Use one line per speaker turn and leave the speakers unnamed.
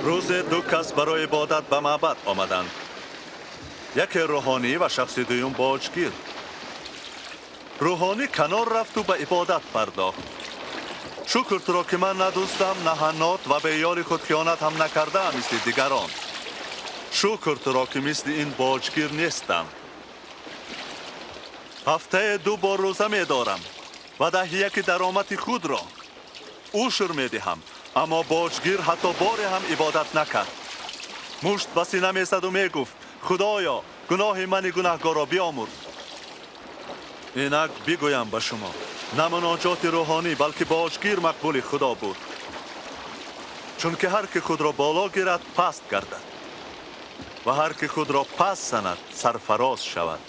Рӯзе ду кас барои ибодат ба маъбад омаданд, яке рӯҳонӣ ва шахси дуюм боҷгир. Рӯҳонӣ канор рафту ба ибодат пардохт: «Шукр туро, ки ман на дуздам, на ҳаннот ва ба иёли худ хиёнат ҳам накардаам, мисли дигарон. Шукр туро, ки мисли ин боҷгир нестам. Ҳафтае ду бор рӯза медорам ва даҳяки даромади худро ушр медиҳам.» Аммо боҷгир ҳатто боре ҳам ибодат накард. Мушт ба сина мезаду мегуфт: «Худоё, гуноҳи мани гунаҳгорро биомурз.» Инак бигӯям ба шумо, на муноҷоти рӯҳонӣ, балки боҷгир мақбули Худо буд, чунки ҳар ки худро боло гирад, паст гардад ва ҳар ки худро паст занад, сарфароз шавад.